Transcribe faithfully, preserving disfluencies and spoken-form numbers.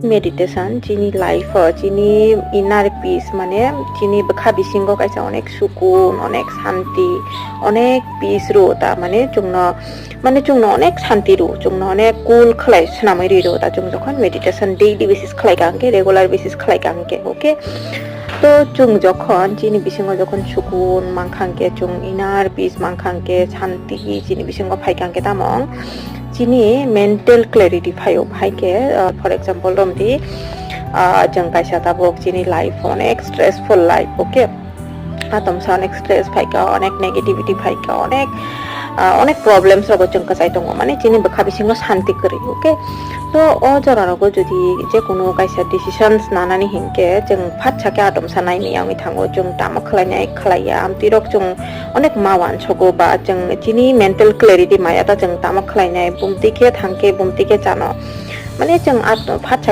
Meditation chini life o chini inner peace, mane chini bwkha bisingo kaisa onek sukun, onek santi, onek peace rw ta, mane chwngno, mane chwngno onek santi rw, chwngno onek cool khlai swnamwi rw ta, chwng jokhon meditation daily basis khlai ka hwnkhe, regular basis khlai ka hwnkhe, okay? To chwng jokhon chini bisingo jokhon sukun mankha hwnkhe, chwng inner peace mankha hwnkhe, santi chini bisingo phaikha hwnkhe, tamo chini mental clarity phaio, hai khe, uh, for example romdi, uh, chwng kaisa tabuk chini life onek stressful life, okay? Atomsa onek stress phaikha, onek negativity phaikha, onek, uh, onek problems rogo chwng kwchai tongo, mane chini bwkha bisingo santi kwrwi, okay? To o jora rogo jodi je kunu kaisa decisions nanani hinkhe chwng phat sakhe atomsa naini yangwi thango, chwng tamo khlainai khlaiya, amtwi rok chwng onek ma uansogo ba chwng chini mental clarity maya ta chwng tamo khlainai, bumtwi khe thangkhe bumtwi khe chano, mane chwng at-, phat sakhe